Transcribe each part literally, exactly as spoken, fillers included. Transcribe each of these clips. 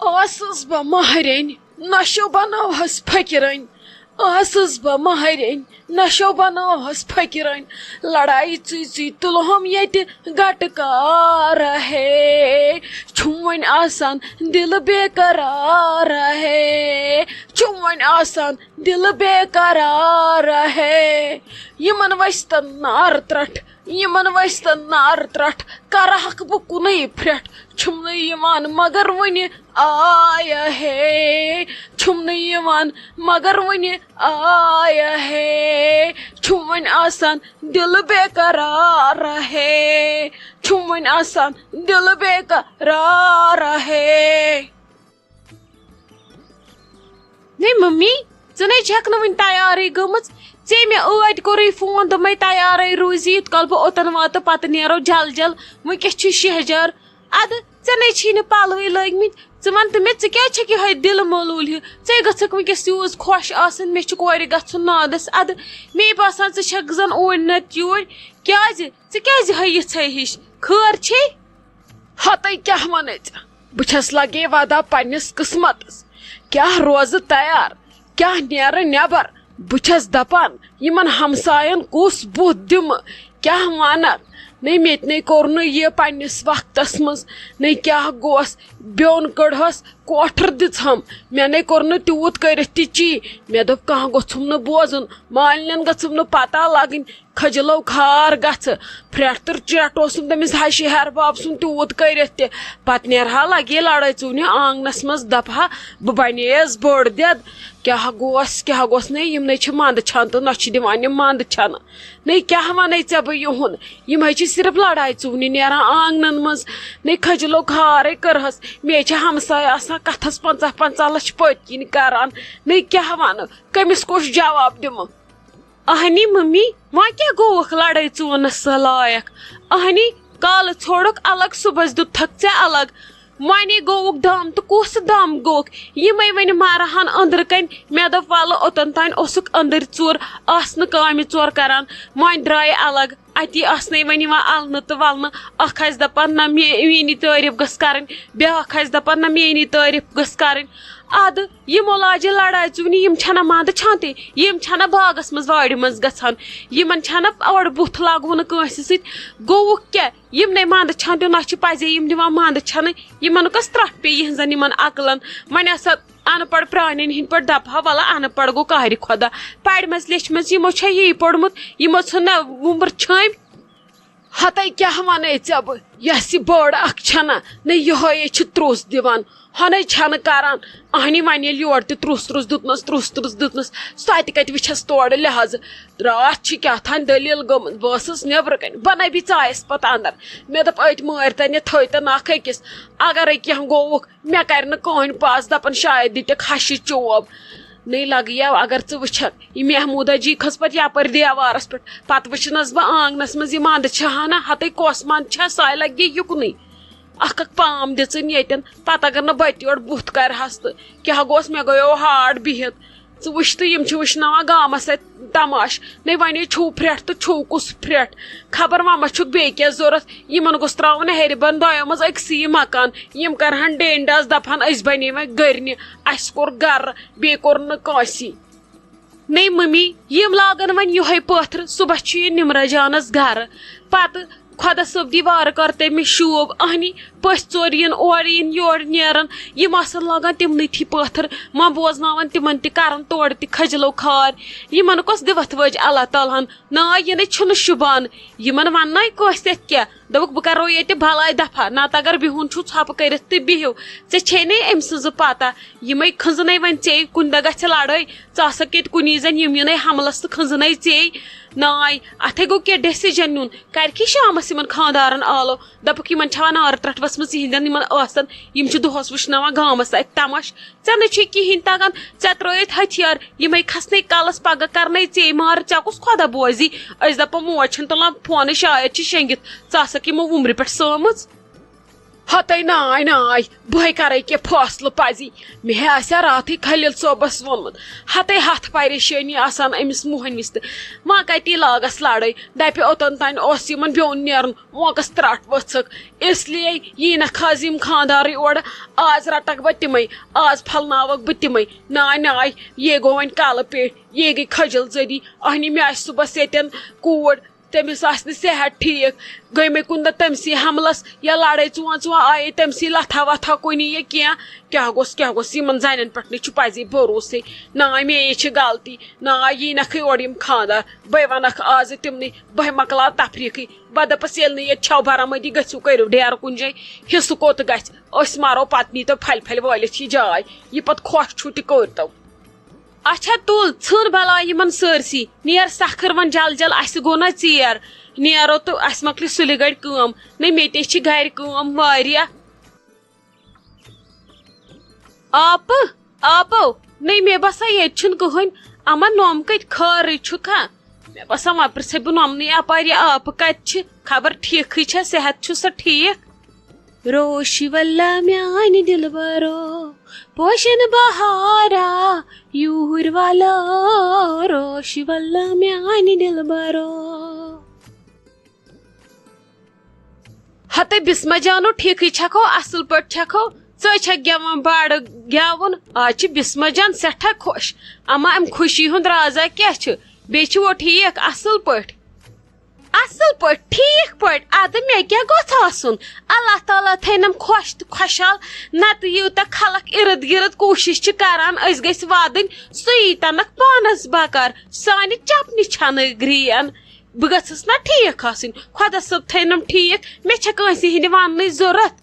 ٲسٕس بہٕ ماہرِنۍ، نشو بنٲوہس فقیرن۔ ٲسٕس بہٕ ماہرِنۍ، نشو بنٲوہس فقیرن۔ لڑایہِ ژٕے ژٕے تُلہم ییٚتہِ گٹہٕ کار ہے۔ چھُم وۄنۍ آسان دِل بے قرار ہے۔ چھُم وۄنۍ آسان دِل بے قرار ہے۔ یِمن ؤستن نار ترٹھ، یِمن ؤستن نار ترٹھ، کرہکھ بہٕ کُنُے پھرٹھ۔ چھُم نہٕ یِوان مگر وُنہِ آیا ہے۔ چھُم نہٕ یِوان مگر وُنہِ آیا ہے۔ چھُم وۄنۍ آسان دِل بے قرار ہے۔ چھُم وۄنۍ آسان دِل بے قرار ہے۔ نے ممی، ژٕ نے چھکھ نہٕ وُنہِ تیارٕے گٔمٕژ۔ ژےٚ مےٚ ٲدۍ کوٚرُے فون، دوٚپمَے تیارٕے روٗزِ، یُتھ کال بہٕ اوٚتَن واتہٕ، پَتہٕ نیرو جل جل۔ وٕنکیٚس چھُ شہجار۔ اَدٕ ژےٚ نے چھی نہٕ پَلوٕے لٲگمٕتۍ۔ ژٕ وَن تہٕ مےٚ، ژٕ کیٛازِ چھَکھ یِہوٚے دِلہٕ مولوٗل ہیوٗ؟ ژے گٔژھکھ وٕنکیٚس یوٗز خۄش آسٕنۍ، مےٚ چھُ کورِ گژھُن نادَس۔ اَدٕ مے باسان، ژٕ چھَکھ زَن اوٗرۍ نَتہٕ یوٗرۍ۔ کیٛازِ؟ ژٕ کیٛازِ ہٲے یِژھے ہِش؟ خٲر چھے؟ ہتَے کیٛاہ وَنَے ژےٚ؟ بہٕ چھَس لگے ودا پننِس قٕسمتس۔ کیٛاہ روزٕ تیار، کیٛاہ نیرٕ نٮ۪بر؟ بہٕ چھَس دپان، یِمن ہمساین کُس بُتھ دِمہٕ؟ کیٛاہ وَنکھ؟ نے مےٚ تہِ نے کوٚر نہٕ یہِ پننِس وقتس منٛز، نے کیٛاہ گوس، بیوٚن کٔڑہَس، کوٹھر دِژہَم۔ مےٚ نے کوٚر نہٕ تیوٗت کٔرِتھ تہِ چی۔ مےٚ دوٚپ، کانٛہہ گوٚژھُم نہٕ بوزُن، مالِنٮ۪ن گٔژھٕم نہٕ پتہ لگٕنۍ۔ کھجلو کھار گژھٕ، پھرٛٹھ تہٕ چرٛٹھ اوسُم تٔمِس ہشہِ ہیٚہر بب سُنٛد تیوٗت کٔرِتھ تہِ۔ پتہٕ نیرٕ ہا لگے لڑٲے ژوٗنہِ آنگنس منٛز، دپہٕ ہا، بہٕ بنے یس بٔڑ دٮ۪د۔ کیٛاہ گوس، کیٛاہ گوس نے، یِمنے چھِ منٛدٕ چھان تہٕ نہ چھِ دِوان یِم منٛدٕ چھنہٕ۔ نے کیٛاہ ونے ژےٚ بہٕ یِہُنٛد؟ یِمے چھِ صرف لڑایہِ ژوٗنہِ نیران آنگنن منٛز۔ نے کھجلو کھارے کٔرہَس، مے چھِ ہمسایہِ آسان کتھس پنٛژاہ پنٛژاہ لچھ پٔتۍ کِنۍ کران۔ نے کیٛاہ ونہٕ، کٔمِس کُس جواب دِمہٕ؟ اہنی ممی، وۄنۍ کیٛاہ گوٚوُکھ لڑٲے ژوٗنس سۭتۍ لایق؟ اہنی، کالہٕ ژھوڑُکھ الگ، صُبحس دیُتتھکھ ژےٚ الگ۔ وۄنۍ گوٚوُکھ دم تہٕ کُس دم گوٚوُکھ؟ یِمے وۄنۍ مرہن أنٛدرٕ کنۍ۔ مےٚ دوٚپ، ولہٕ اوٚتن تام اوسُکھ أنٛدٕرۍ ژور، آسنہٕ کامہِ ژور کران، وۄنۍ درٛایہِ الگ۔ اتی آسنے وۄنۍ یِوان النہٕ تہٕ ولنہٕ۔ اکھ آسہِ دپان، نہ مے-، میٛٲنی تعریف گٔژھ کرٕنۍ، بیٛاکھ آسہِ دپان، نہ میٛٲنی تعریف گٔژھ کرٕنۍ۔ ادٕ یِمو لاجہِ لڑایہِ ژوٗنہِ، یِم چھَنہ منٛدٕ چھانتے، یِم چھَنہ باغس منٛز وارِ منٛز گژھان، یِمن چھَنہ اورٕ بُتھ لاگوُن کٲنٛسہِ سۭتۍ۔ گوٚوُکھ کیٛاہ؟ یِم نے منٛدٕ چھانتے، نہ چھِ پزے یِم دِوان منٛدٕ چھنہٕ۔ یِمن کۄس ترٹھ پیٚیہِ یِہنٛزن یِمن عقلن؟ وۄنۍ آسا ان پڑھ پرانٮ۪ن ہِنٛدۍ پٲٹھۍ دپہٕ ہا، ولہٕ ان پڑھ گوٚو قہرِ خۄدا۔ پرِمژ لیچھمژ یِمو چھا یی پوٚرمُت؟ یِمو ژھُن نہ وُمبر چھٲمۍ۔ ہتے کیٛاہ ونے ژےٚ بہٕ، یۄس یہِ بٔڑ اکھ چھنا، نہ یِہوے چھِ تروٚس دِوان، ہنے چھنہٕ کران۔ اہنی وۄنۍ ییٚلہِ یورٕ تہِ تروٚس تروٚس دیُتنس، تروٚس تروٚس دیُتنس، سۄ تہِ کتہِ وٕچھس تورٕ لحاظہٕ۔ راتھ چھِ کیٛاہ تھام دٔلیٖل گٔمٕژ، بہٕ ٲسٕس نیٚبرٕ کنہِ، بنٲوی ژایس پتہٕ اندر۔ مےٚ دوٚپ، أتۍ مٲرۍ تنہِ تھٲے تن اکھ أکِس، اگرے کینٛہہ گوٚوُکھ، مےٚ کرِ نہٕ کٕہٕنۍ پاس، دپان شاید دِتکھ ہشہِ چوب۔ نٔے لگیو، اگر ژٕ وٕچھکھ، یہِ محموٗدہ جی کھٔژ پتہٕ یپٲرۍ دیوارس پٮ۪ٹھ۔ پتہٕ وٕچھنس بہٕ آنگنس منٛز یہِ منٛدٕ چھِ ہنا، ہتے کۄس منٛدٕ چھےٚ، سۄے لگہِ یہِ یُکنُے۔ اکھ اکھ پام دِژٕن ییٚتٮ۪ن، پتہٕ اگر نہٕ بتہِ یورٕ بُتھ کرہس تہٕ کیٛاہ گوس، مےٚ گٔیو ہارٹ بِہِتھ۔ ژٕ وٕچھ تہٕ یِم چھِ وٕچھناوان گامس اتہِ تماش۔ نے وۄنۍ چھُو پھرٛٹھ تہٕ چھُو کُس پھرٛٹھ؟ خبر وۄنۍ ما چھُکھ بیٚیہِ کینٛہہ ضوٚرتھ؟ یِمن گوٚژھ ترٛاوُن ہیٚرِ بۄن دۄیو منٛز أکسٕے یہِ مکان۔ یِم کرہن ڈینڈاس، دپہن أسۍ بنے وۄنۍ گٔرنہِ، اسہِ کوٚر گرٕ، بیٚیہِ کوٚر نہٕ کٲنٛسی۔ نے ممی، یِم لاگن وۄنۍ یِہوٚے پٲتھر، صُبحس چھُ یہِ نِمرا جانس گرٕ۔ پتہٕ خۄدا صٲب دی وارٕ کر تٔمِس شوٗب، اہنی پٔژھۍ ژور یِن اورٕ یِن یورٕ نیرن، یِم آسن لاگان تِمنٕے تھی پٲتھر، وۄنۍ بوزناون تِمن تہِ کرن تورٕ تہِ کھجلو کھار۔ یِمن کۄس دِوتھ وٲج اللہ تعالیٰ ہن؟ نا، یہِ نے چھُنہٕ شوٗبان۔ یِمن ونناے کٲنٛسہِ اَتھِ کیٛاہ؟ دوٚپُکھ، بہٕ کرو ییٚتہِ بلاے دفع، نتہٕ اگر بِہُن چھُو ژھۄپہٕ کٔرِتھ تہٕ بِہِو۔ ژےٚ چھے نے أمۍ سٕنٛز پتہ؟ یِمے کھٔنزٕنے وۄنۍ ژے، کُنہِ دۄہ گژھِ لڑٲے، ژٕ آسکھ ییٚتہِ کُنی زٔنۍ، یِم یِنَے حملس تہٕ کھٔنزٕنے ژے۔ ناے، اَتھے گوٚو کینٛہہ decision نیُن۔ کرکھٕے شامس یِمن خانٛدارن آلو، دپُکھ، یِمن چھا نارٕ ترٛٹھ ؤژھمٕژ یِہنٛدٮ۪ن یِمن ٲسن، یِم چھِ دۄہس وٕچھناوان گامس اتہِ تماش۔ ژےٚ نہٕ چھُے کِہیٖنۍ تگان، ژےٚ ترٲیِتھ ہتھیار، یِمے کھسنے کلس پگاہ کرنے ژے مارٕ، ژےٚ کُس خۄدا بوزی؟ أسۍ دپو، موج چھنہٕ تُلان فونٕے، شاید چھِ شٔنگِتھ، ژٕ آسکھ یِمو وُمرِ پٮ۪ٹھ سٲمٕژ۔ ہتے ناے ناے، بہے کرے کینٛہہ فٲصلہٕ پزی۔ مےٚ ہے آسہِ ہا راتھٕے خلیل صٲبس ووٚنمُت۔ ہتے ہتھ پریشٲنی آسان أمِس موہنوِس تہٕ۔ وۄنۍ کتی لاگس لڑٲے؟ دپہِ اوٚتن تانۍ اوس یِمن بیوٚن نیرُن، موقس ترٹھ ؤژھٕکھ۔ اس لیے یی نہ خاز یِم خاندارٕے اورٕ۔ آز رٹکھ بہٕ تِمے، آز پھلناوکھ بہٕ تِمے۔ ناے ناے، یے گوٚو وۄنۍ کالہٕ پیٚٹھۍ، یے گٔے خجل زدی۔ اہنہِ مےٚ آسہِ صُبحس ییٚتٮ۪ن کوٗر، تٔمِس آسہِ نہٕ صحت ٹھیٖک، گٔے مےٚ کُنہِ دۄہ تٔمسٕے حملس یا لڑٲے ژُوان ژُوان آیے تٔمسٕے لتھا وتھا کُنہِ یا کینٛہہ۔ کیٛاہ گوٚژھ، کیٛاہ گوٚژھ؟ یِمن زنٮ۪ن پٮ۪ٹھ نہٕ چھُ پزی بھروسے۔ ناے مے یے چھِ غلطی، ناے یی نکھٕے اورٕ یِم خاندار۔ بے ونکھ آزٕ تِمنٕے، بے مۄکلاو تفریٖقٕے۔ بہٕ دپس ییٚلہِ نہٕ ییٚتہِ چھو برآمدی، گٔژھِو کٔرِو ڈیرٕ کُنہِ جایہِ، حصہٕ کوٚت گژھِ؟ أسۍ مرو پتہٕ، نیٖتو پھلہِ پھلہِ وٲلِتھ یہِ جاے، یہِ پتہٕ خۄش چھُو تہِ کٔرۍتو۔ اچھا تُل، ژھٕن بلاے یِمن سٲرسٕے۔ نیر سکھٕر وۄنۍ جل جل، اسہِ گوٚو نہ ژیر۔ نیرو تہٕ اسہِ مۄکلہِ سُلہِ گڑِ کٲم۔ نہ مےٚ تے چھِ گرِ کٲم واریاہ۔ آپہٕ، آپو، نہ مےٚ باسان ییٚتہِ چھُنہٕ کٕہٕنۍ۔ اما نوم کتہِ خٲرٕے چھُکھا؟ مےٚ باسان وۄنۍ پرژھے بہٕ نومنٕے اپارِ، یہِ آپہٕ کتہِ چھِ؟ خبر ٹھیٖکھٕے چھا، صحت چھُ سا ٹھیٖک؟ روشی واللہ میانہِ دِلبرو، پوشن بہارا، یوٗرۍ والو، روشی واللہ میانہِ دِلبرو۔ ہتے بسمہ جانو، ٹھیکھٕے چھکھو، اصل پٲٹھۍ چھکھو؟ ژٕ چھکھ گٮ۪وان بڑٕ گٮ۪وُن۔ آز چھِ بسمہ جان سٮ۪ٹھاہ خۄش۔ اما امہِ خوشی ہُنٛد رازا کیٛاہ چھُ؟ بیٚیہِ چھُ وہ ٹھیٖک اصل پٲٹھۍ؟ اصل پٲٹھۍ، ٹھیٖک پٲٹھۍ۔ ادٕ مےٚ کیٛاہ گوٚژھ آسُن؟ اللہ تعالیٰ تھٲینم خۄش تہٕ خۄشحال۔ نتہٕ یوٗتاہ خلق ارد گرد کوٗشش چھِ کران أسۍ گٔژھۍ وادٕنۍ، سُہ یی تنکھ پانس بکار۔ سانہِ چپنہِ چھنہٕ گرین۔ بہٕ گٔژھٕس نا ٹھیٖک آسٕنۍ؟ خۄدا صٲب تھٲینم ٹھیٖک۔ مےٚ چھےٚ کٲنٛسہِ ہِنٛدِ وننٕچ ضروٗرت۔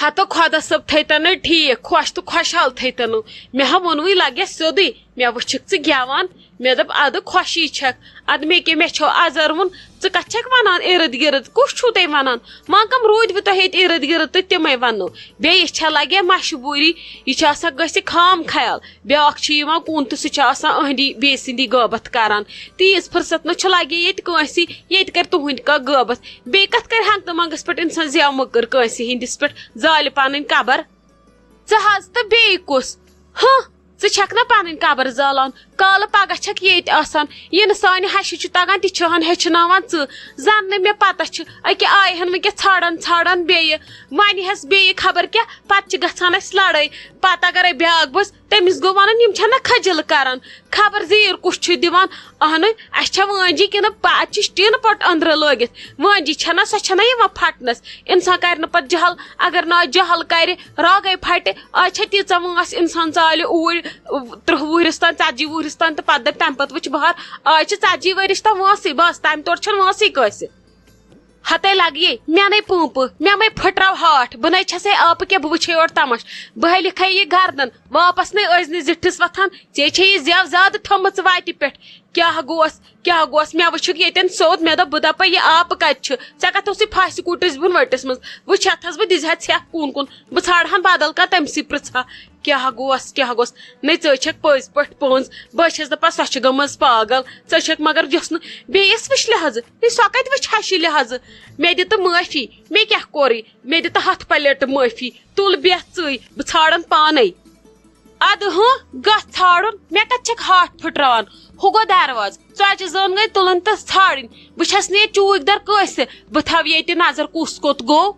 ہتہٕ خۄدا صٲب تھٲیتن نَے ٹھیٖک، خۄش تہٕ خۄشحال تھٲیتن۔ مےٚ ہا ووٚنوُے لگیس سیوٚدُے، مےٚ وٕچھِکھ ژٕ گٮ۪وان، مےٚ دوٚپ ادٕ خۄشی چھکھ۔ ادٕ مےٚ کیٛاہ، مےٚ چھو ازر وُن، ژٕ کتھ چھکھ ونان ارد گرد؟ کُس چھُو تۄہہِ ونان؟ وۄنۍ کم روٗدۍ وٕ تۄہہِ ییٚتہِ ارد گرد تہٕ تِمے وننو۔ بیٚیہِ یہِ چھےٚ لگے مجبوٗری، یہِ چھِ آسان گژھِ خام خیال۔ بیٛاکھ چھُ یِوان کُن تہٕ سُہ چھُ آسان أہنٛدی بیٚیہِ سٕنٛدی غٲبت کران۔ تیٖژ فرصت نہ چھُ لگے ییٚتہِ کٲنٛسہِ، ییٚتہِ کرِ تُہنٛدۍ کانٛہہ غٲبت۔ بیٚیہِ کتھ کرِ ہنٛگتہٕ منٛگس پٮ۪ٹھ انسان زٮ۪و مٔکٕر کٲنٛسہِ ہٕنٛدِس پٮ۪ٹھ، زالہِ پنٕنۍ قبر۔ ژٕ حظ تہٕ بیٚیہِ کُس؟ ہہ، ژٕ چھکھ نہ پنٕنۍ قبر زالان، کالہٕ پگاہ چھکھ ییٚتہِ آسان۔ یہِ نہٕ سانہِ ہشہِ چھُ تگان، تہِ چھہن ہیٚچھناوان ژٕ۔ زن نہٕ مےٚ پتہ چھِ، أکہِ آیہِ ہن وٕنکیٚس ژھانڈان ژھانڈان بیٚیہِ۔ وۄنۍ ہٮ۪س بیٚیہِ خبر کیٛاہ، پتہٕ چھِ گژھان اسہِ لڑٲے۔ پتہٕ اگرے بیٛاکھ بوزِ، تٔمِس گوٚو ونُن، یِم چھنا خجل کران، خبر زیٖر کُس چھُ دِوان۔ اہنُے، اسہِ چھےٚ وٲنجہِ کِنہٕ پا-، اتہِ چھِ ٹیٖنہٕ پٔٹ أنٛدرٕ لٲگِتھ۔ وٲنجہِ چھےٚ نہ، سۄ چھےٚ نہ یِوان پھٹنس۔ انسان کرِ نہٕ پتہٕ جہل، اگر نہٕ آز جہل کرِ، راگے پھٹہِ۔ آز چھےٚ تیٖژاہ وٲنٛس، انسان ژالہِ اوٗرۍ ترٕٛہ وُہرِس تام، ژتجی وُہرِس تام، تہٕ پتہٕ دپہِ تمہِ پتہٕ وٕچھ بہار۔ آز چھِ ژتجی ؤرِش تام وٲنٛسٕے، بس تمہِ تورٕ چھنہٕ وٲنٛسٕے کٲنٛسہِ۔ ہتے لگیے مےٚ نے پونٛپہٕ، مےٚ مے پھٕٹراو ہاٹھ، بہٕ نے چھسے آپہٕ کیٛاہ، بہٕ وٕچھے یورٕ تماش، بہٕ ہے لکھے یہِ گردن، واپس نے ٲسۍ نہٕ زِٹھِس وۄتھان، ژےٚ چھے یہِ زٮ۪و زیادٕ تھٲمٕژ واتہِ پٮ۪ٹھ۔ کیٛاہ گوس، کیٛاہ گوس؟ مےٚ وٕچھُکھ ییٚتٮ۪ن سیوٚد، مےٚ دوٚپ بہٕ دپے یہِ آپہٕ کتہِ چھُ؟ ژےٚ کتھ اوسُے پھاسہِ کوٗٹرِس بۄن ؤٹِس منٛز؟ وٕچھ ہتھ حظ بہٕ دِژ ہا ژھٮ۪کھ کُن کُن، بہٕ ژھانڈٕ ہن بدل کانٛہہ تٔمسٕے پرژھا۔ کیٛاہ گوس، کیٛاہ گوس؟ نے ژٕ چھکھ پٔزۍ پٲٹھۍ پٔنٛز، بہٕ چھس دپان سۄ چھِ گٔمٕژ پاگل، ژٕ چھکھ مگر یۄس نہٕ بیٚیِس وٕچھ لحاظہٕ، ہے سۄ کتہِ وٕچھ ہشہِ لحاظہٕ؟ مےٚ دِ تہٕ معٲفی، مےٚ کیٛاہ کوٚرُے؟ مےٚ دِ تہٕ ہتھ پلیٹہٕ معٲفی، تُل بیٚہہ ژٕے، بہٕ ژھانڈن پانے۔ ادٕ ہُہ، گژھ ژھانڈُن، مےٚ کتہِ چھکھ ہاٹھ پھٕٹراوان؟ ہُہ گوٚو دروازٕ، ژۄچہِ زٲن گٔے تُلٕنۍ تہٕ ژھانڈٕنۍ۔ بہٕ چھس نہٕ ییٚتہِ چوٗکۍ در کٲنٛسہِ، بہٕ تھاوٕ ییٚتہِ نظر کُس کوٚت گوٚو۔